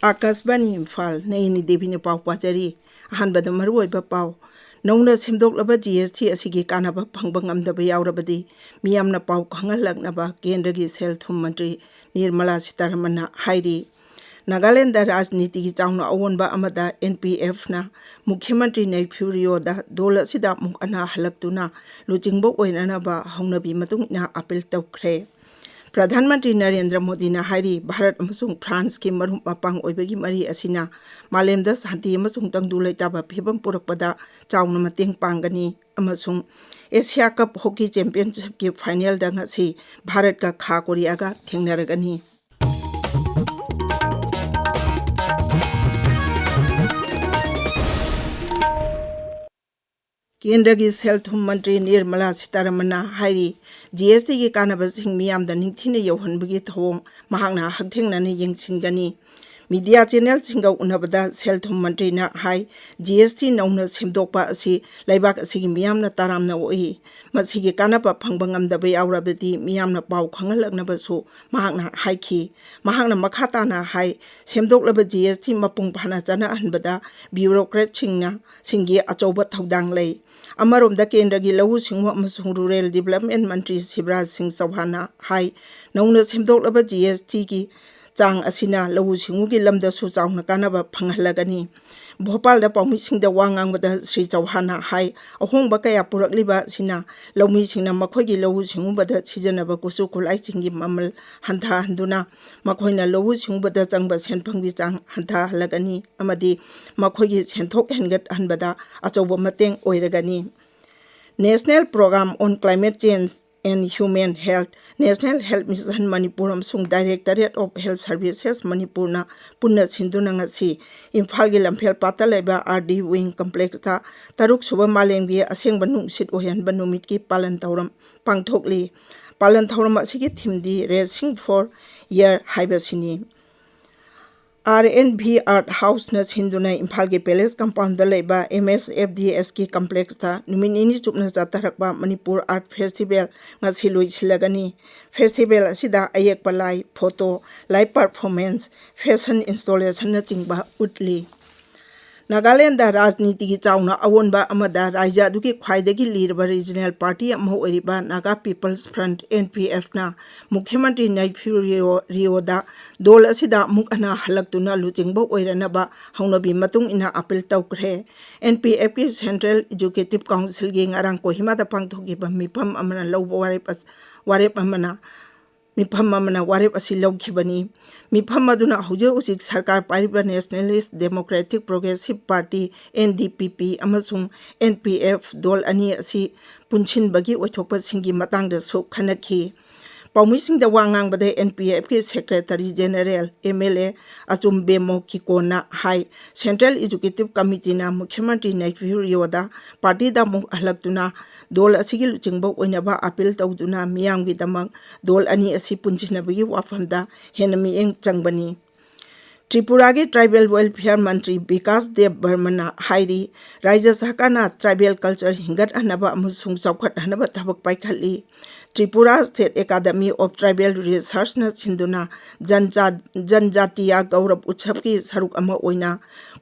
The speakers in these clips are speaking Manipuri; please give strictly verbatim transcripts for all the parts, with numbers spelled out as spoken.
ꯑꯥꯀꯥꯁꯕꯥꯅꯤ ꯏꯝꯐꯥꯜ, ꯅꯌꯤꯅꯤ ꯗꯦꯕꯤꯅ ꯄꯥꯎ ꯄꯥꯖꯔꯤ꯫ ꯑꯍꯥꯟꯕꯗ ꯃꯔꯨꯑꯣꯏꯕ ꯄꯥꯎ꯫ ꯅꯧꯅ ꯁꯦꯝꯗꯣꯛꯂꯕ ꯖꯤ ꯑꯦꯁ ꯇꯤ ꯑꯁꯤꯒꯤ ꯀꯥꯟꯅꯕ ꯐꯪꯕ ꯉꯝꯗꯕ ꯌꯥꯎꯔꯕꯗꯤ ꯃꯤꯌꯥꯝꯅ ꯄꯥꯎ ꯈꯪꯍꯜꯂꯛꯅꯕ ꯀꯦꯟꯗ꯭ꯔꯒꯤ ꯁꯦꯜ ꯊꯨꯝ ꯃꯟꯇ꯭ꯔꯤ ꯅꯤꯔꯃꯂꯥ ꯁꯤꯇꯥꯔꯥꯃꯟꯅ ꯍꯥꯏꯔꯤ꯫ ꯅꯥꯒꯥꯂꯦꯟꯗ ꯔꯥꯖꯅꯤꯇꯤꯒꯤ ꯆꯥꯎꯅ ꯑꯑꯣꯟꯕ ꯑꯃꯗ ꯑꯦꯟ ꯄꯤ ꯑꯦꯐꯅ ꯃꯨꯈ꯭ꯌ ꯃꯟꯇ꯭ꯔꯤ ꯅꯩꯐꯤꯌꯨ ꯔꯤꯑꯣꯗ ꯗꯣꯜ ꯑꯁꯤꯗ ꯑꯃꯨꯛ ꯍꯟꯅ ꯍꯜꯂꯛꯇꯨꯅ ꯂꯨꯆꯤꯡꯕ ꯑꯣꯏꯅꯅꯕ ꯍꯧꯅꯕꯤ ꯃꯇꯨꯡ ꯏꯟꯅ ꯑꯥꯄꯤꯜ ꯇꯧꯈ꯭ꯔꯦ꯫ ꯄ꯭ꯔꯙꯥꯟ ꯃꯟꯇ꯭ꯔꯤ ꯅꯔꯦꯟꯗ꯭ꯔ ꯃꯣꯗꯤꯅ ꯍꯥꯏꯔꯤ, ꯚꯥꯔꯠ ꯑꯃꯁꯨꯡ ꯐ꯭ꯔꯥꯟꯁꯀꯤ ꯃꯔꯨꯞ ꯃꯄꯥꯡ ꯑꯣꯏꯕꯒꯤ ꯃꯔꯤ ꯑꯁꯤꯅ ꯃꯥꯂꯦꯝꯗ ꯁꯥꯟꯇꯤ ꯑꯃꯁꯨꯡ ꯇꯪꯗꯨ ꯂꯩꯇꯥꯕ ꯐꯤꯕꯝ ꯄꯨꯔꯛꯄꯗ ꯆꯥꯎꯅ ꯃꯇꯦꯡ ꯄꯥꯡꯒꯅꯤ ꯑꯃꯁꯨꯡ ꯑꯦꯁꯤꯌꯥ ꯀꯞ ꯍꯣꯀꯤ ꯆꯦꯝꯄꯤꯌꯟꯁꯤꯞꯀꯤ ꯐꯥꯏꯅꯦꯜꯗ ꯉꯁꯤ ꯚꯥꯔꯠꯀ ꯈꯥ ꯀꯣꯔꯤꯌꯥꯒ ꯊꯦꯡꯅꯔꯒꯅꯤ꯫ ꯀꯦꯟꯗ꯭ꯔꯒꯤ ꯁꯦꯜ ꯊꯨꯝ ꯃꯟꯇ꯭ꯔꯤ ꯅꯤꯔꯃꯂꯥ ꯁꯤꯇꯥꯔꯥꯃꯟꯅ ꯍꯥꯏꯔꯤ, ꯖꯤ ꯑꯦꯁ ꯇꯤꯒꯤ ꯀꯥꯟꯅꯕꯁꯤꯡ ꯃꯤꯌꯥꯝꯗ ꯅꯤꯡꯊꯤꯅ ꯌꯧꯍꯟꯕꯒꯤ ꯊꯧꯑꯣꯡ ꯃꯍꯥꯛꯅ ꯍꯛꯊꯦꯡꯅꯅ ꯌꯦꯡꯁꯤꯟꯒꯅꯤ꯫ ꯃꯤꯗꯤꯌꯥ ꯆꯦꯅꯦꯜꯁꯤꯡꯒ ꯎꯅꯕꯗ ꯁꯦꯜ ꯊꯨꯝ ꯃꯟꯇ꯭ꯔꯤꯅ ꯍꯥꯏ, ꯖꯤ ꯑꯦꯁ ꯇꯤ ꯅꯧꯅ ꯁꯦꯝꯗꯣꯛꯄ ꯑꯁꯤ ꯂꯩꯕꯥꯛ ꯑꯁꯤꯒꯤ ꯃꯤꯌꯥꯝꯅ ꯇꯔꯥꯝꯅ ꯑꯣꯛꯏ꯫ ꯃꯁꯤꯒꯤ ꯀꯥꯟꯅꯕ ꯐꯪꯕ ꯉꯝꯗꯕ ꯌꯥꯎꯔꯕꯗꯤ ꯃꯤꯌꯥꯝꯅ ꯄꯥꯎ ꯈꯪꯍꯜꯂꯛꯅꯕꯁꯨ ꯃꯍꯥꯛꯅ ꯍꯥꯏꯈꯤ꯫ ꯃꯍꯥꯛꯅ ꯃꯈꯥ ꯇꯥꯅ ꯍꯥꯏ, ꯁꯦꯝꯗꯣꯛꯂꯕ ꯖꯤ ꯑꯦꯁ ꯇꯤ ꯃꯄꯨꯡ ꯐꯥꯅ ꯆꯠꯅꯍꯟꯕꯗ ꯕ꯭ꯌꯨꯔꯣꯀ꯭ꯔꯦꯠꯁꯤꯡꯅ, ꯁꯤꯡꯒꯤ ꯑꯆꯧꯕ ꯊꯧꯗꯥꯡ ꯂꯩ꯫ ꯑꯃꯔꯣꯝꯗ ꯀꯦꯟꯗ꯭ꯔꯒꯤ ꯂꯧꯎ ꯁꯤꯡꯎ ꯑꯃꯁꯨꯡ ꯔꯨꯔꯦꯜ ꯗꯤꯕꯂꯞꯃꯦꯟ ꯃꯟꯇ꯭ꯔꯤ ꯁꯤꯕꯔꯥꯖ ꯁꯤꯡ ꯆꯧꯍꯥꯟꯅ ꯍꯥꯏ, ꯅꯧꯅ ꯁꯦꯝꯗꯣꯛꯂꯕ ꯖꯤ ꯑꯦꯁ ꯇꯤꯒꯤ ꯆꯥꯡ ꯑꯁꯤꯅ ꯂꯧꯎ ꯁꯤꯡꯎꯒꯤ ꯂꯝꯗꯁꯨ ꯆꯥꯎꯅ ꯀꯥꯟꯅꯕ ꯐꯪꯍꯜꯂꯒꯅꯤ꯫ ꯚꯣꯄꯥꯜꯗ ꯄꯥꯎꯃꯤꯁꯤꯡꯗ ꯋꯥ ꯉꯥꯡꯕꯗ ꯁ꯭ꯔꯤ ꯆꯧꯍꯥꯟꯅ ꯍꯥꯏ, ꯑꯍꯣꯡꯕ ꯀꯌꯥ ꯄꯨꯔꯛꯂꯤꯕ ꯑꯁꯤꯅ ꯂꯧꯃꯤꯁꯤꯡꯅ ꯃꯈꯣꯏꯒꯤ ꯂꯧꯎ ꯁꯤꯡꯎꯕꯗ ꯁꯤꯖꯤꯟꯅꯕ ꯈꯨꯠꯁꯨ ꯈꯨꯠꯂꯥꯏꯁꯤꯡꯒꯤ ꯃꯃꯜ ꯍꯟꯊꯍꯟꯗꯨꯅ ꯃꯈꯣꯏꯅ ꯂꯧꯎ ꯁꯤꯡꯎꯕꯗ ꯆꯪꯕ ꯁꯦꯟꯐꯝꯒꯤ ꯆꯥꯡ ꯍꯟꯊꯍꯜꯂꯒꯅꯤ ꯑꯃꯗꯤ ꯃꯈꯣꯏꯒꯤ ꯁꯦꯟꯊꯣꯛ ꯍꯦꯟꯒꯠꯍꯟꯕꯗ ꯑꯆꯧꯕ ꯃꯇꯦꯡ ꯑꯣꯏꯔꯒꯅꯤ꯫ National Program on Climate Change and Human Health, National Health Mission Manipur ꯑꯃꯁꯨꯡ Directorate of Health Services ꯃꯅꯤꯄꯨꯔꯅ ꯄꯨꯟꯅ ꯁꯤꯟꯗꯨꯅ ꯉꯁꯤ ꯏꯝꯐꯥꯜꯒꯤ ꯂꯝꯐꯦꯜ ꯄꯥꯠꯇ ꯂꯩꯕ ꯑꯥꯔ ꯗꯤ ꯋꯤꯡ ꯀꯝꯄ꯭ꯂꯦꯛꯁꯇ ꯇꯔꯨꯛ ꯁꯨꯕ ꯃꯥꯂꯦꯝꯒꯤ ꯑꯁꯦꯡꯕ ꯅꯨꯡꯁꯤꯠ ꯑꯣꯏꯍꯟꯕ ꯅꯨꯃꯤꯠꯀꯤ ꯄꯥꯂꯟ ꯊꯧꯔꯝ ꯄꯥꯡꯊꯣꯛꯂꯤ꯫ ꯄꯥꯂꯟ ꯊꯧꯔꯝ ꯑꯁꯤꯒꯤ ꯊꯤꯝꯗꯤ Racing for Air ꯍꯥꯏꯕꯁꯤꯅꯤ꯫ ꯑꯥꯔ ꯑꯦꯟ ꯚꯤ ꯑꯥꯔꯠ ꯍꯥꯎꯁꯅ ꯁꯤꯟꯗꯨꯅ ꯏꯝꯐꯥꯜꯒꯤ ꯄꯦꯂꯦꯁ ꯀꯝꯄꯥꯎꯟꯗ ꯂꯩꯕ ꯑꯦꯝ ꯑꯦꯁ ꯑꯦꯐ ꯗꯤ ꯑꯦꯁꯀꯤ ꯀꯝꯄ꯭ꯂꯦꯛꯁꯇ ꯅꯨꯃꯤꯠ ꯅꯤꯅꯤ ꯆꯨꯞꯅ ꯆꯠꯊꯔꯛꯄ ꯃꯅꯤꯄꯨꯔ ꯑꯥꯔꯠ ꯐꯦꯁꯇꯤꯚꯦꯜ ꯉꯁꯤ ꯂꯣꯏꯁꯤꯜꯂꯒꯅꯤ꯫ ꯐꯦꯁꯇꯤꯚꯦꯜ ꯑꯁꯤꯗ ꯑꯌꯦꯛꯄ ꯂꯥꯏ, ꯐꯣꯇꯣ, ꯂꯥꯏꯚ ꯄꯔꯐꯣꯔꯃꯦꯟꯁ, ꯐꯦꯁꯟ ꯏꯟꯁꯇꯣꯂꯦꯁꯟꯅꯆꯤꯡꯕ ꯎꯠꯂꯤ꯫ ꯅꯥꯒꯥꯂꯦꯟꯗ ꯔꯥꯖꯅꯤꯇꯤꯒꯤ ꯆꯥꯎꯅ ꯑꯑꯣꯟꯕ ꯑꯃꯗ ꯔꯥꯖ꯭ꯌ ꯑꯗꯨꯒꯤ ꯈ꯭ꯋꯥꯏꯗꯒꯤ ꯂꯤꯔꯕ ꯔꯤꯖꯅꯦꯜ ꯄꯥꯔꯇꯤ ꯑꯃ ꯑꯣꯏꯔꯤꯕ Naga people's front, N P ꯑꯦꯐꯅ ꯃꯨꯈ꯭ꯌ ꯃꯟꯇ꯭ꯔꯤ ꯅꯩꯐꯤꯌꯨ ꯔꯤꯑꯣ, ꯔꯤꯑꯣꯗ ꯗꯣꯜ ꯑꯁꯤꯗ ꯑꯃꯨꯛ ꯍꯟꯅ ꯍꯜꯂꯛꯇꯨꯅ ꯂꯨꯆꯤꯡꯕ ꯑꯣꯏꯔꯅꯕ ꯍꯧꯅꯕꯤ ꯃꯇꯨꯡ ꯏꯟꯅ ꯑꯄꯤꯜ ꯇꯧꯈ꯭ꯔꯦ꯫ ꯑꯦꯟ ꯄꯤ ꯑꯦꯐꯀꯤ ꯁꯦꯟꯇ꯭ꯔꯦꯜ ꯑꯦꯛꯖꯤꯀ꯭ꯌꯨꯇꯤꯚ ꯀꯥꯎꯟꯁꯤꯜꯒꯤ ꯉꯔꯥꯡ ꯀꯣꯍꯤꯃꯥꯗ ꯄꯥꯡꯊꯣꯛꯈꯤꯕ ꯃꯤꯐꯝ ꯑꯃꯅ ꯂꯧꯕ ꯋꯥꯔꯦꯞ ꯑꯁ-, ꯋꯥꯔꯦꯞ ꯑꯃꯅ, ꯃꯤꯐꯝ ꯑꯃꯅ ꯋꯥꯔꯦꯞ ꯑꯁꯤ ꯂꯧꯈꯤꯕꯅꯤ꯫ ꯃꯤꯐꯝ ꯑꯗꯨꯅ ꯍꯧꯖꯤꯛ ꯍꯧꯖꯤꯛ ꯁꯔꯀꯥꯔ ꯄꯥꯏꯔꯤꯕ nationalist democratic progressive party, N D P P, ꯑꯃꯁꯨꯡ ꯑꯦꯟ ꯄꯤ ꯑꯦꯐ ꯗꯣꯜ ꯑꯅꯤ ꯑꯁꯤ ꯄꯨꯟꯁꯤꯟꯕꯒꯤ ꯑꯣꯏꯊꯣꯛꯄꯁꯤꯡꯒꯤ ꯃꯇꯥꯡꯗꯁꯨ ꯈꯟꯅꯈꯤ꯫ ꯄꯥꯎꯃꯤꯁꯤꯡꯗ ꯋꯥ ꯉꯥꯡꯕꯗ ꯑꯦꯟ ꯄꯤ ꯑꯦꯐꯀꯤ secretary general, M L A ꯑꯆꯨꯝꯕꯦꯃꯣ ꯀꯤꯀꯣꯟꯅ ꯍꯥꯏ, ꯁꯦꯟꯇ꯭ꯔꯦꯜ ꯑꯦꯛꯖꯤꯀ꯭ꯌꯨꯇꯤꯚ ꯀꯃꯤꯇꯤꯅ ꯃꯨꯈ꯭ꯌ ꯃꯟꯇ꯭ꯔꯤ ꯅꯩꯐꯤꯌꯨ ꯔꯤꯑꯣꯗ ꯄꯥꯔꯇꯤꯗ ꯑꯃꯨꯛ ꯍꯜꯂꯛꯇꯨꯅ ꯗꯣꯜ ꯑꯁꯤꯒꯤ ꯂꯨꯆꯤꯡꯕ ꯑꯣꯏꯅꯕ ꯑꯄꯤꯜ ꯇꯧꯗꯨꯅ ꯃꯤꯌꯥꯝꯒꯤꯗꯃꯛ ꯗꯣꯜ ꯑꯅꯤ ꯑꯁꯤ ꯄꯨꯟꯁꯤꯟꯅꯕꯒꯤ ꯋꯥꯐꯝꯗ ꯍꯦꯟꯅ ꯃꯤꯠꯌꯦꯡ ꯆꯪꯕꯅꯤ꯫ ꯇ꯭ꯔꯤꯄꯨꯔꯥꯒꯤ ꯇ꯭ꯔꯥꯏꯕꯦꯜ ꯋꯦꯜꯐꯤꯌꯔ ꯃꯟꯇ꯭ꯔꯤ ꯕꯤꯀꯥꯁ ꯗꯦꯕ ꯕꯔꯃꯟꯅ ꯍꯥꯏꯔꯤ, ꯔꯥꯖ꯭ꯌ ꯁꯔꯀꯥꯔꯅ ꯇ꯭ꯔꯥꯏꯕꯦꯜ ꯀꯜꯆꯔ ꯍꯤꯡꯒꯠꯍꯟꯅꯕ ꯑꯃꯁꯨꯡ ꯆꯥꯎꯈꯠꯍꯟꯅꯕ ꯊꯕꯛ ꯄꯥꯏꯈꯠꯂꯤ꯫ Tripura state academy of tribal ꯔꯤꯁꯔꯁꯅ ꯁꯤꯟꯗꯨꯅ ꯖꯟꯖꯥ-, ꯖꯟꯖꯥꯇꯤꯌꯥ ꯒꯧꯔꯕ ꯎꯠꯁꯕꯀꯤ ꯁꯔꯨꯛ ꯑꯃ ꯑꯣꯏꯅ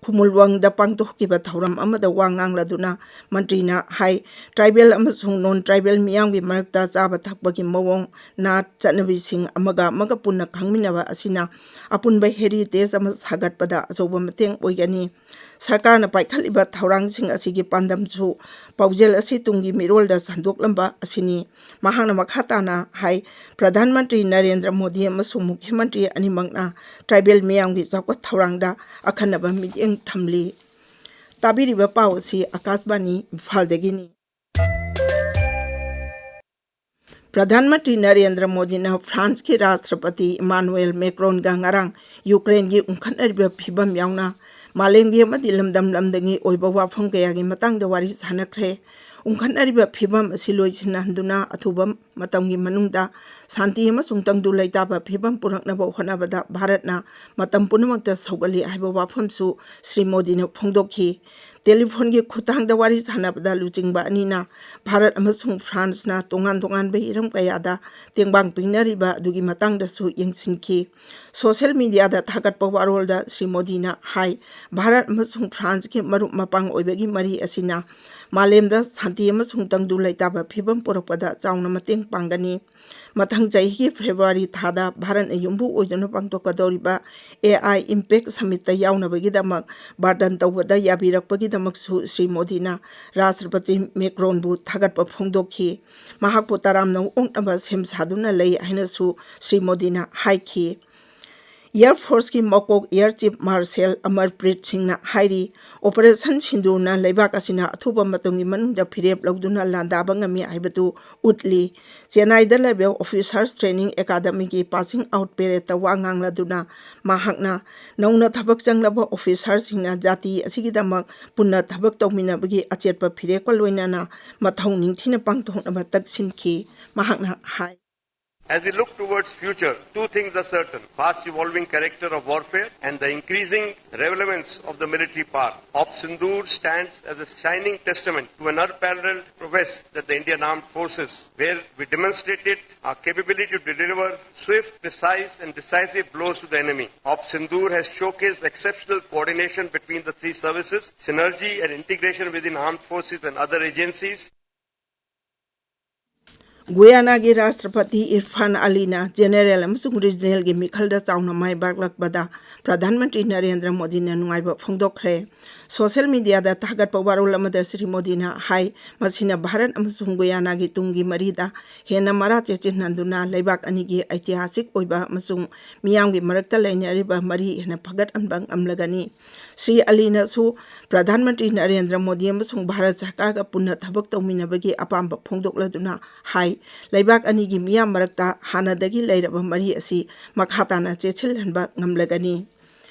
ꯈꯨꯃꯨꯜꯋꯪꯗ ꯄꯥꯡꯊꯣꯛꯈꯤꯕ ꯊꯧꯔꯝ ꯑꯃꯗ ꯋꯥ ꯉꯥꯡꯂꯗꯨꯅ ꯃꯟꯇ꯭ꯔꯤꯅ ꯍꯥꯏ, ꯇ꯭ꯔꯥꯏꯕꯦꯜ ꯑꯃꯁꯨꯡ ꯅꯣꯟ ꯇ꯭ꯔꯥꯏꯕꯦꯜ ꯃꯤꯌꯥꯝꯒꯤ ꯃꯔꯛꯇ ꯆꯥꯕ ꯊꯛꯄꯒꯤ ꯃꯑꯣꯡ, ꯅꯥꯠ, ꯆꯠꯅꯕꯤꯁꯤꯡ ꯑꯃꯒ ꯑꯃꯒ ꯄꯨꯟꯅ ꯈꯪꯃꯤꯟꯅꯕ ꯑꯁꯤꯅ ꯑꯄꯨꯟꯕ ꯍꯦꯔꯤꯇꯦꯖ ꯑꯃ ꯁꯥꯒꯠꯄꯗ ꯑꯆꯧꯕ ꯃꯇꯦꯡ ꯑꯣꯏꯒꯅꯤ꯫ ꯁꯔꯀꯥꯔꯅ ꯄꯥꯏꯈꯠꯂꯤꯕ ꯊꯧꯔꯥꯡꯁꯤꯡ ꯑꯁꯤꯒꯤ ꯄꯥꯟꯗꯝꯁꯨ ꯄꯥꯎꯖꯦꯜ ꯑꯁꯤ ꯇꯨꯡꯒꯤ ꯃꯤꯔꯣꯜꯗ ꯁꯟꯗꯣꯛꯂꯝꯕ ꯑꯁꯤꯅꯤ꯫ ꯃꯍꯥꯛꯅ ꯃꯈꯥ ꯇꯥꯅ ꯍꯥꯏ, ꯄ꯭ꯔꯙꯥꯟ ꯃꯟꯇ꯭ꯔꯤ ꯅꯔꯦꯟꯗ꯭ꯔ ꯃꯣꯗꯤ ꯑꯃꯁꯨꯡ ꯃꯨꯈ꯭ꯌ ꯃꯟꯇ꯭ꯔꯤ ꯑꯅꯤꯃꯛꯅ ꯇ꯭ꯔꯥꯏꯕꯦꯜ ꯃꯤꯌꯥꯝꯒꯤ ꯆꯥꯎꯈꯠ ꯊꯧꯔꯥꯡꯗ ꯑꯈꯟꯅꯕ ꯃꯤꯠꯌꯦꯡ ꯊꯝꯂꯤ꯫ ꯇꯥꯕꯤꯔꯤꯕ ꯄꯥꯎ ꯑꯁꯤ ꯑꯀꯥꯁꯕꯥꯅꯤ ꯏꯝꯐꯥꯜꯗꯒꯤꯅꯤ꯫ ꯄ꯭ꯔꯙꯥꯟ ꯃꯟꯇ꯭ꯔꯤ ꯅꯔꯦꯟꯗ꯭ꯔ ꯃꯣꯗꯤꯅ ꯐ꯭ꯔꯥꯟꯁꯀꯤ ꯔꯥꯁꯇ꯭ꯔꯄꯇꯤ ꯏꯃꯥꯅꯨꯑꯦꯜ ꯃꯦꯀ꯭ꯔꯣꯟꯒ ꯉꯔꯥꯡ ꯌꯨꯀ꯭ꯔꯦꯟꯒꯤ ꯎꯪꯈꯠꯅꯔꯤꯕ ꯐꯤꯕꯝ ꯌꯥꯎꯅ ꯃꯥꯂꯦꯝꯒꯤ ꯑꯃꯗꯤ ꯂꯝꯗꯝ ꯂꯝꯗꯒꯤ ꯑꯣꯏꯕ ꯋꯥꯐꯝ ꯀꯌꯥꯒꯤ ꯃꯇꯥꯡꯗ ꯋꯥꯔꯤ ꯁꯥꯟꯅꯈ꯭ꯔꯦ꯫ ꯎꯪꯈꯠꯅꯔꯤꯕ ꯐꯤꯕꯝ ꯑꯁꯤ ꯂꯣꯏꯁꯤꯟꯍꯟꯗꯨꯅ ꯑꯊꯨꯕ ꯃꯇꯝꯒꯤ ꯃꯅꯨꯡꯗ ꯁꯥꯟꯇꯤ ꯑꯃꯁꯨꯡ ꯇꯪꯗꯨ ꯂꯩꯇꯥꯕ ꯐꯤꯕꯝ ꯄꯨꯔꯛꯅꯕ ꯍꯣꯠꯅꯕꯗ ꯚꯥꯔꯠꯅ ꯃꯇꯝ ꯄꯨꯝꯅꯃꯛꯇ ꯁꯧꯒꯠꯂꯤ ꯍꯥꯏꯕ ꯋꯥꯐꯝꯁꯨ ꯁ꯭ꯔꯤ ꯃꯣꯗꯤꯅ ꯐꯣꯡꯗꯣꯛꯈꯤ꯫ ꯇꯦꯂꯤꯐꯣꯟꯒꯤ ꯈꯨꯠꯊꯥꯡꯗ ꯋꯥꯔꯤ ꯁꯥꯟꯅꯕꯗ ꯂꯨꯆꯤꯡꯕ ꯑꯅꯤꯅ ꯚꯥꯔꯠ ꯑꯃꯁꯨꯡ ꯐ꯭ꯔꯥꯟꯁꯅ ꯇꯣꯉꯥꯟ ꯇꯣꯉꯥꯟꯕ ꯍꯤꯔꯝ ꯀꯌꯥꯗ ꯇꯦꯡꯕꯥꯡ ꯄꯤꯅꯔꯤꯕ ꯑꯗꯨꯒꯤ ꯃꯇꯥꯡꯗꯁꯨ ꯌꯦꯡꯁꯤꯟꯈꯤ꯫ ꯁꯣꯁꯤꯌꯦꯜ ꯃꯤꯗꯤꯌꯥꯗ ꯊꯥꯒꯠꯄ ꯋꯥꯔꯣꯜꯗ ꯁ꯭ꯔꯤ ꯃꯣꯗꯤꯅ ꯍꯥꯏ, ꯚꯥꯔꯠ ꯑꯃꯁꯨꯡ ꯐ꯭ꯔꯥꯟꯁꯀꯤ ꯃꯔꯨꯞ ꯃꯄꯥꯡ ꯑꯣꯏꯕꯒꯤ ꯃꯔꯤ ꯑꯁꯤꯅ ꯃꯥꯂꯦꯝꯗ ꯁꯥꯟꯇꯤ ꯑꯃꯁꯨꯡ ꯇꯪꯗꯨ ꯂꯩꯇꯥꯕ ꯐꯤꯕꯝ ꯄꯨꯔꯛꯄꯗ ꯆꯥꯎꯅ ꯃꯇꯦꯡ ꯄꯥꯡꯒꯅꯤ꯫ ꯃꯊꯪ ꯆꯍꯤꯒꯤ ꯐꯦꯕ꯭ꯔꯨꯋꯥꯔꯤ ꯊꯥꯗ ꯚꯥꯔꯠꯅ ꯌꯨꯝꯕꯨ ꯑꯣꯏꯗꯨꯅ ꯄꯥꯡꯊꯣꯛꯀꯗꯧꯔꯤꯕ ꯑꯦ ꯑꯥꯏ ꯏꯝꯄꯦꯛ ꯁꯃꯤꯠꯇ ꯌꯥꯎꯅꯕꯒꯤꯗꯃꯛ ꯕꯥꯔꯇꯟ ꯇꯧꯕꯗ ꯌꯥꯕꯤꯔꯛꯄꯒꯤꯗꯃꯛꯁꯨ ꯁ꯭ꯔꯤ ꯃꯣꯗꯤꯅ ꯔꯥꯁꯇ꯭ꯔꯄꯇꯤ ꯃꯦꯀ꯭ꯔꯣꯟꯕꯨ ꯊꯥꯒꯠꯄ ꯐꯣꯡꯗꯣꯛꯈꯤ꯫ ꯃꯍꯥꯛꯄꯨ ꯇꯔꯥꯝꯅ ꯑꯣꯛꯅꯕ ꯁꯦꯝ ꯁꯥꯗꯨꯅ ꯂꯩ ꯍꯥꯏꯅꯁꯨ ꯁ꯭ꯔꯤ ꯃꯣꯗꯤꯅ ꯍꯥꯏꯈꯤ꯫ ꯑꯦꯌꯔ ꯐꯣꯔꯁꯀꯤ ꯃꯀꯣꯛ ꯑꯦꯌꯔ ꯆꯤꯐ ꯃꯥꯔꯁꯦꯜ ꯑꯃꯔꯄ꯭ꯔꯤꯠ ꯁꯤꯡꯅ ꯍꯥꯏꯔꯤ, ꯑꯣꯄꯔꯦꯁꯟ ꯁꯤꯟꯗꯨꯔꯅ ꯂꯩꯕꯥꯛ ꯑꯁꯤꯅ ꯑꯊꯨꯕ ꯃꯇꯝꯒꯤ ꯃꯅꯨꯡꯗ ꯐꯤꯔꯦꯞ ꯂꯧꯗꯨꯅ ꯂꯥꯟꯗꯥꯕ ꯉꯝꯃꯤ ꯍꯥꯏꯕꯗꯨ ꯎꯠꯂꯤ꯫ ꯆꯦꯟꯅꯥꯏꯗ ꯂꯩꯕ ꯑꯣꯐꯤꯁꯥꯔꯁ ꯇ꯭ꯔꯦꯅꯤꯡ ꯑꯦꯀꯥꯗꯃꯤꯒꯤ ꯄꯥꯁꯤꯡ ꯑꯥꯎꯠ ꯄꯦꯔꯦꯗꯇ ꯋꯥ ꯉꯥꯡꯂꯗꯨꯅ ꯃꯍꯥꯛꯅ ꯅꯧꯅ ꯊꯕꯛ ꯆꯪꯂꯕ ꯑꯣꯐꯤꯁꯥꯔꯁꯤꯡꯅ ꯖꯥꯇꯤ ꯑꯁꯤꯒꯤꯗꯃꯛ ꯄꯨꯟꯅ ꯊꯕꯛ ꯇꯧꯃꯤꯟꯅꯕꯒꯤ ꯑꯆꯦꯠꯄ ꯐꯤꯔꯦꯞꯀ ꯂꯣꯏꯅꯅ ꯃꯊꯧ ꯅꯤꯡꯊꯤꯅ ꯄꯥꯡꯊꯣꯛꯅꯕ ꯇꯛꯁꯤꯟꯈꯤ꯫ ꯃꯍꯥꯛꯅ ꯍꯥꯏ꯫ As we look towards future, two things are certain: fast evolving character of warfare and the increasing relevance of the military power. Op Sindoor stands as a shining testament to an unparalleled prowess that the Indian Armed Forces, where we demonstrated our capability to deliver swift, precise and decisive blows to the enemy. Op Sindoor has showcased exceptional coordination between the three services, synergy and integration within armed forces and other agencies. ꯒꯨꯌꯥꯅꯥꯒꯤ ꯔꯥꯁꯇ꯭ꯔꯄꯇꯤ ꯏꯔꯐꯥꯟ ꯑꯂꯤꯅ ꯖꯦꯅꯦꯔꯦꯜ ꯑꯃꯁꯨꯡ ꯔꯤꯖꯅꯦꯜꯒꯤ ꯃꯤꯈꯜꯗ ꯆꯥꯎꯅ ꯃꯥꯏ ꯄꯥꯛꯂꯛꯄꯗ ꯄ꯭ꯔꯙꯥꯟ ꯃꯟꯇ꯭ꯔꯤ ꯅꯔꯦꯟꯗ꯭ꯔ ꯃꯣꯗꯤꯅ ꯅꯨꯡꯉꯥꯏꯕ ꯐꯣꯡꯗꯣꯛꯈ꯭ꯔꯦ꯫ ꯁꯣꯁꯤꯌꯦꯜ ꯃꯤꯗꯤꯌꯥꯗ ꯊꯥꯒꯠꯄ ꯋꯥꯔꯣꯜ ꯑꯃꯗ ꯁ꯭ꯔꯤ ꯃꯣꯗꯤꯅ ꯍꯥꯏ, ꯃꯁꯤꯅ ꯚꯥꯔꯠ ꯑꯃꯁꯨꯡ ꯒꯨꯌꯥꯅꯥꯒꯤ ꯇꯨꯡꯒꯤ ꯃꯔꯤꯗ ꯍꯦꯟꯅ ꯃꯔꯥ ꯆꯦꯠꯁꯤꯟꯍꯟꯗꯨꯅ ꯂꯩꯕꯥꯛ ꯑꯅꯤꯒꯤ ꯑꯩꯇꯤꯍꯥꯁꯤꯛ ꯑꯣꯏꯕ ꯑꯃꯁꯨꯡ ꯃꯤꯌꯥꯝꯒꯤ ꯃꯔꯛꯇ ꯂꯩꯅꯔꯤꯕ ꯃꯔꯤ ꯍꯦꯟꯅ ꯐꯒꯠꯍꯟꯕ ꯉꯝꯂꯒꯅꯤ꯫ ꯁ꯭ꯔꯤ ꯑꯂꯤꯅꯁꯨ ꯄ꯭ꯔꯙꯥꯟ ꯃꯟꯇ꯭ꯔꯤ ꯅꯔꯦꯟꯗ꯭ꯔ ꯃꯣꯗꯤ ꯑꯃꯁꯨꯡ ꯚꯥꯔꯠ ꯁꯔꯀꯥꯔꯒ ꯄꯨꯟꯅ ꯊꯕꯛ ꯇꯧꯃꯤꯟꯅꯕꯒꯤ ꯑꯄꯥꯝꯕ ꯐꯣꯡꯗꯣꯛꯂꯗꯨꯅ ꯍꯥꯏ, ꯂꯩꯕꯥꯛ ꯑꯅꯤꯒꯤ ꯃꯤꯌꯥꯝ ꯃꯔꯛꯇ ꯍꯥꯟꯅꯗꯒꯤ ꯂꯩꯔꯕ ꯃꯔꯤ ꯑꯁꯤ ꯃꯈꯥ ꯇꯥꯅ ꯆꯦꯠꯁꯤꯜꯍꯟꯕ ꯉꯝꯂꯒꯅꯤ꯫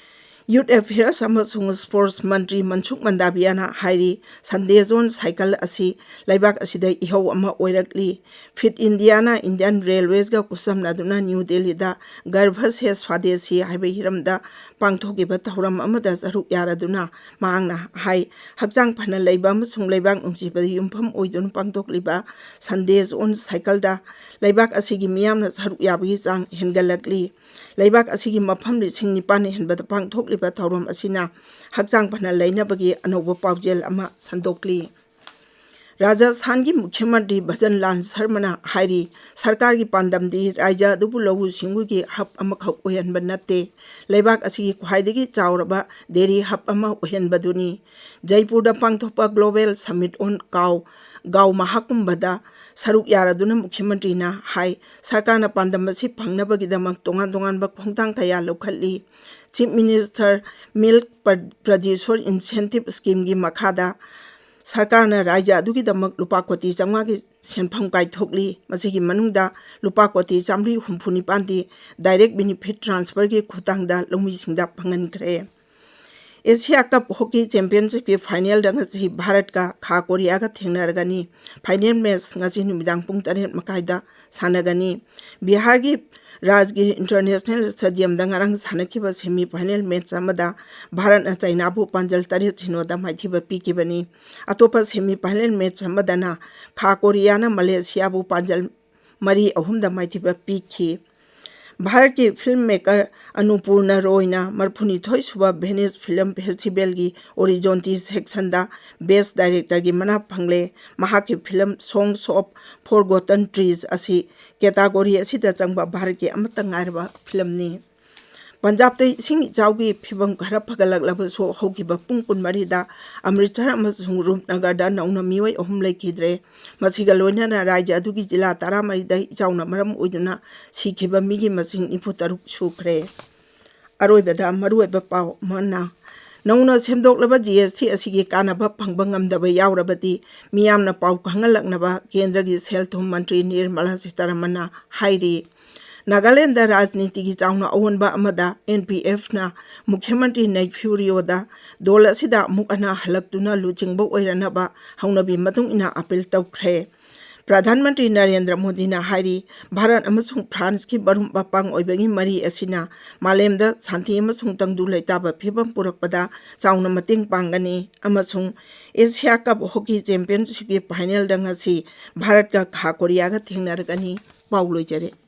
Youth Affairs ꯑꯃꯁꯨꯡ Sports ꯃꯟꯇ꯭ꯔꯤ ꯃꯟꯁꯨꯈ ꯃꯟꯗꯥꯕꯤꯌꯥꯅ ꯍꯥꯏꯔꯤ, Sunday Zone Cycle ꯑꯁꯤ ꯂꯩꯕꯥꯛ ꯑꯁꯤꯗ ꯏꯍꯧ ꯑꯃ ꯑꯣꯏꯔꯛꯂꯤ꯫ Fit Indiaꯅ Indian Railwaysꯒ ꯈꯨꯠꯁꯝꯅꯗꯨꯅ ꯅ꯭ꯌꯨ ꯗꯦꯜꯂꯤꯗ ꯒꯔꯚ ꯁꯦ ꯁ꯭ꯋꯥꯗꯦꯁꯤ ꯍꯥꯏꯕ ꯍꯤꯔꯝꯗ ꯄꯥꯡꯊꯣꯛꯈꯤꯕ ꯊꯧꯔꯝ ꯑꯃꯗ ꯁꯔꯨꯛ ꯌꯥꯔꯗꯨꯅ ꯃꯍꯥꯛꯅ ꯍꯥꯏ, ꯍꯛꯆꯥꯡ ꯐꯅ ꯂꯩꯕ ꯑꯃꯁꯨꯡ ꯂꯩꯕꯥꯛ ꯅꯨꯡꯁꯤꯕꯗ ꯌꯨꯝꯐꯝ ꯑꯣꯏꯗꯨꯅ ꯄꯥꯡꯊꯣꯛꯂꯤꯕ Sunday Zone Cycleꯗ ꯂꯩꯕꯥꯛ ꯑꯁꯤꯒꯤ ꯃꯤꯌꯥꯝꯅ ꯁꯔꯨꯛ ꯌꯥꯕꯒꯤ ꯆꯥꯡ ꯍꯦꯟꯒꯠꯂꯛꯂꯤ꯫ ꯂꯩꯕꯥꯛ ꯑꯁꯤꯒꯤ ꯃꯐꯝ ꯂꯤꯁꯤꯡ ꯅꯤꯄꯥꯟ ꯍꯦꯟꯕꯗ ꯄꯥꯡꯊꯣꯛꯂꯤꯕ ꯊꯧꯔꯝ ꯑꯁꯤꯅ ꯍꯛꯆꯥꯡ ꯐꯅ ꯂꯩꯅꯕꯒꯤ ꯑꯅꯧꯕ ꯄꯥꯎꯖꯦꯜ ꯑꯃ ꯁꯟꯗꯣꯛꯂꯤ꯫ ꯔꯥꯖꯁꯊꯥꯟꯒꯤ ꯃꯨꯈ꯭ꯌ ꯃꯟꯇ꯭ꯔꯤ ꯚꯖꯟ ꯂꯥꯜ ꯁꯔꯃꯅ ꯍꯥꯏꯔꯤ, ꯁꯔꯀꯥꯔꯒꯤ ꯄꯥꯟꯗꯝꯗꯤ ꯔꯥꯖ꯭ꯌ ꯑꯗꯨꯕꯨ ꯂꯧꯎ ꯁꯤꯡꯎꯒꯤ hub ꯑꯃꯈꯛ ꯑꯣꯏꯍꯟꯕ ꯅꯠꯇꯦ, ꯂꯩꯕꯥꯛ ꯑꯁꯤꯒꯤ ꯈ꯭ꯋꯥꯏꯗꯒꯤ ꯆꯥꯎꯔꯕ dairy hub ꯑꯃ ꯑꯣꯏꯍꯟꯕꯗꯨꯅꯤ꯫ ꯖꯩꯄꯨꯔꯗ ꯄꯥꯡꯊꯣꯛꯄ Global Summit on Cow, Goa ꯃꯍꯥꯀꯨꯝꯚꯗ ꯁꯔꯨꯛ ꯌꯥꯔꯗꯨꯅ ꯃꯨꯈ꯭ꯌ ꯃꯟꯇ꯭ꯔꯤꯅ ꯍꯥꯏ, ꯁꯔꯀꯥꯔꯅ ꯄꯥꯟꯗꯝ ꯑꯁꯤ ꯐꯪꯅꯕꯒꯤꯗꯃꯛ ꯇꯣꯉꯥꯟ ꯇꯣꯉꯥꯟꯕ ꯈꯣꯡꯊꯥꯡ ꯀꯌꯥ ꯂꯧꯈꯠꯂꯤ꯫ Chief Minister Milk Pro-, Producer Incentive Schemeꯒꯤ ꯃꯈꯥꯗ ꯁꯔꯀꯥꯔꯅ ꯔꯥꯖ꯭ꯌ ꯑꯗꯨꯒꯤꯗꯃꯛ ꯂꯨꯄꯥ ꯀꯣꯇꯤ ꯆꯥꯝꯃꯉꯥꯒꯤ ꯁꯦꯟꯐꯝ ꯀꯥꯏꯊꯣꯛꯂꯤ꯫ ꯃꯁꯤꯒꯤ ꯃꯅꯨꯡꯗ ꯂꯨꯄꯥ ꯀꯣꯇꯤ ꯆꯥꯝꯃꯔꯤ ꯍꯨꯝꯐꯨ ꯅꯤꯄꯥꯟꯗꯤ direct benefit transferꯒꯤ ꯈꯨꯠꯊꯥꯡꯗ ꯂꯧꯃꯤꯁꯤꯡꯗ ꯐꯪꯍꯟꯈ꯭ꯔꯦ꯫ Asia Cup Hockey Championshipꯀꯤ finalꯗ ꯉꯁꯤ ꯚꯥꯔꯠꯀ ꯈꯥ ꯀꯣꯔꯤꯌꯥꯒ ꯊꯦꯡꯅꯔꯒꯅꯤ꯫ Final match ꯉꯁꯤ ꯅꯨꯃꯤꯗꯥꯡ ꯄꯨꯡ ꯇꯔꯦꯠ ꯃꯈꯥꯏꯗ ꯁꯥꯟꯅꯒꯅꯤ꯫ ꯕꯤꯍꯥꯔꯒꯤ ꯔꯥꯖꯒꯤꯔ International Stadiumꯗ ꯉꯔꯥꯡ ꯁꯥꯟꯅꯈꯤꯕ semi final match ꯑꯃꯗ ꯚꯥꯔꯠꯅ ꯆꯥꯏꯅꯥꯕꯨ ꯄꯥꯟꯖꯜ ꯇꯔꯦꯠ ꯁꯤꯅꯣꯗ ꯃꯥꯏꯊꯤꯕ ꯄꯤꯈꯤꯕꯅꯤ꯫ ꯑꯇꯣꯞꯄ semi final match ꯑꯃꯗꯅ ꯈꯥ ꯀꯣꯔꯤꯌꯥꯅ ꯃꯂꯦꯁꯤꯌꯥꯕꯨ ꯄꯥꯟꯖꯜ ꯃꯔꯤ ꯑꯍꯨꯝꯗ ꯃꯥꯏꯊꯤꯕ ꯄꯤꯈꯤ꯫ ꯚꯥꯔꯠꯀꯤ film maker ꯑꯅꯨꯄꯨꯔꯅ ꯔꯣꯏꯅ ꯃꯔꯤꯐꯨꯅꯤꯊꯣꯏ ꯁꯨꯕ Venice Film Festivalꯒꯤ Horizonte sectionꯗ Best Directorꯒꯤ ꯃꯅꯥ ꯐꯪꯂꯦ꯫ ꯃꯍꯥꯛꯀꯤ film Songs of Forgotten Trees ꯑꯁꯤ category ꯑꯁꯤꯗ ꯆꯪꯕ ꯚꯥꯔꯠꯀꯤ ꯑꯃꯠꯇ ꯉꯥꯏꯔꯕ filmꯅꯤ꯫ ꯄꯟꯖꯥꯕꯇ ꯏꯁꯤꯡ ꯏꯆꯥꯎꯒꯤ ꯐꯤꯕꯝ ꯈꯔ ꯐꯒꯠꯂꯛꯂꯕꯁꯨ, ꯍꯧꯈꯤꯕ ꯄꯨꯡ ꯀꯨꯟꯃꯔꯤꯗ ꯑꯃ꯭ꯔꯤꯠꯁꯔ ꯑꯃꯁꯨꯡ ꯔꯨꯞꯅꯒꯔꯗ ꯅꯧꯅ ꯃꯤꯑꯣꯏ ꯑꯍꯨꯝ ꯂꯩꯈꯤꯗ꯭ꯔꯦ꯫ ꯃꯁꯤꯒ ꯂꯣꯏꯅꯅ ꯔꯥꯖ꯭ꯌ ꯑꯗꯨꯒꯤ ꯖꯤꯂꯥ ꯇꯔꯥꯃꯔꯤꯗ ꯏꯆꯥꯎꯅ ꯃꯔꯝ ꯑꯣꯏꯗꯨꯅ ꯁꯤꯈꯤꯕ ꯃꯤꯒꯤ ꯃꯁꯤꯡ ꯅꯤꯐꯨ ꯇꯔꯨꯛ ꯁꯨꯈ꯭ꯔꯦ꯫ ꯑꯔꯣꯏꯕꯗ ꯃꯔꯨꯑꯣꯏꯕ ꯄꯥꯎ ꯑꯃꯅ, ꯅꯧꯅ ꯁꯦꯝꯗꯣꯛꯂꯕ G S T ꯑꯁꯤꯒꯤ ꯀꯥꯟꯅꯕ ꯐꯪꯕ ꯉꯝꯗꯕ ꯌꯥꯎꯔꯕꯗꯤ ꯃꯤꯌꯥꯝꯅ ꯄꯥꯎ ꯈꯪꯍꯜꯂꯛꯅꯕ ꯀꯦꯟꯗ꯭ꯔꯒꯤ ꯁꯦꯜ ꯊꯨꯝ ꯃꯟꯇ꯭ꯔꯤ ꯅꯤꯔꯃꯂꯥ ꯁꯤꯇꯥꯔꯥꯃꯟꯅ ꯍꯥꯏꯔꯤ꯫ ꯅꯥꯒꯥꯂꯦꯟꯗ ꯔꯥꯖꯅꯤꯇꯤꯒꯤ ꯆꯥꯎꯅ ꯑꯑꯣꯟꯕ ꯑꯃꯗ ꯑꯦꯟ ꯄꯤ ꯑꯦꯐꯅ ꯃꯨꯈ꯭ꯌ ꯃꯟꯇ꯭ꯔꯤ ꯅꯩꯐꯤꯌꯨ ꯔꯤꯑꯣꯗ ꯗꯣꯜ ꯑꯁꯤꯗ ꯑꯃꯨꯛ ꯍꯟꯅ ꯍꯜꯂꯛꯇꯨꯅ ꯂꯨꯆꯤꯡꯕ ꯑꯣꯏꯔꯅꯕ ꯍꯧꯅꯕꯤ ꯃꯇꯨꯡ ꯏꯟꯅ ꯑꯥꯄꯤꯜ ꯇꯧꯈ꯭ꯔꯦ꯫ ꯄ꯭ꯔꯙꯥꯟ ꯃꯟꯇ꯭ꯔꯤ ꯅꯔꯦꯟꯗ꯭ꯔ ꯃꯣꯗꯤꯅ ꯍꯥꯏꯔꯤ, ꯚꯥꯔꯠ ꯑꯃꯁꯨꯡ ꯐ꯭ꯔꯥꯟꯁꯀꯤ ꯃꯔꯨꯞ ꯃꯄꯥꯡ ꯑꯣꯏꯕꯒꯤ ꯃꯔꯤ ꯑꯁꯤꯅ ꯃꯥꯂꯦꯝꯗ ꯁꯥꯟꯇꯤ ꯑꯃꯁꯨꯡ ꯇꯪꯗꯨ ꯂꯩꯇꯥꯕ ꯐꯤꯕꯝ ꯄꯨꯔꯛꯄꯗ ꯆꯥꯎꯅ ꯃꯇꯦꯡ ꯄꯥꯡꯒꯅꯤ ꯑꯃꯁꯨꯡ ꯑꯦꯁꯤꯌꯥ ꯀꯞ ꯍꯣꯀꯤ ꯆꯦꯝꯄꯤꯌꯟꯁꯤꯞꯀꯤ ꯐꯥꯏꯅꯦꯜꯗ ꯉꯁꯤ ꯚꯥꯔꯠꯀ ꯈꯥ ꯀꯣꯔꯤꯌꯥꯒ ꯊꯦꯡꯅꯔꯒꯅꯤ꯫ ꯄꯥꯎ ꯂꯣꯏꯖꯔꯦ꯫